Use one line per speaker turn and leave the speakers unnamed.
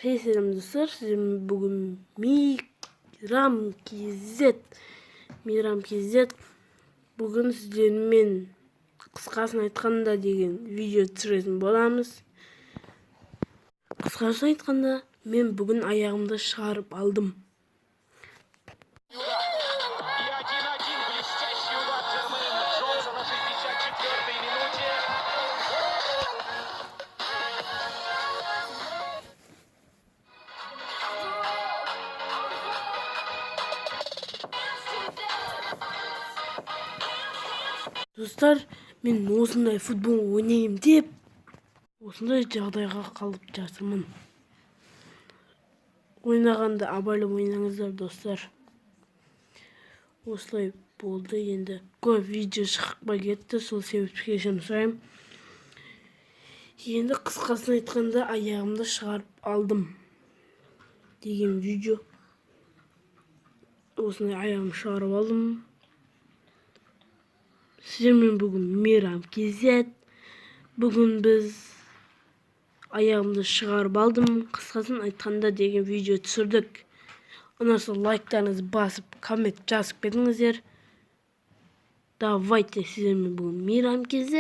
Хей, сәлем, достар! Сіздермен бүгін Мейрам KZ, Мейрам KZ. Бүгін сіздермен «Қысқасын айтқанда» деген видео түсіретін боламыз. Қысқасын айтқанда, мен бүгін аяғымды шығарып алдым.
И 1-1. Блестящий удар Джермейна Джонса на 64-й минуте.
Достар, мен осындай футбол ойнаймын деп, осындай жағдайға қалып жатырмын. Ойнағанда абайлап ойнаңыздар, достар. Осылай болды. Енді көп видео шықпай кетті, сол себепті кешірім сұраймын. Енді «Қысқасын айтқанда, аяғымды шығарып алдым» деген видео. Осындай аяғымды шығарып алдым. Сіздермен бүгін Мейрам KZ. Бүгін біз «Аяғымды шығарып алдым, қысқасын айтқанда» деген видео түсірдік. Ұнаса, лайктарыңызды басып, коммент жазып кетіңіздер. Давайте, сіздермен бүгін Мейрам KZ.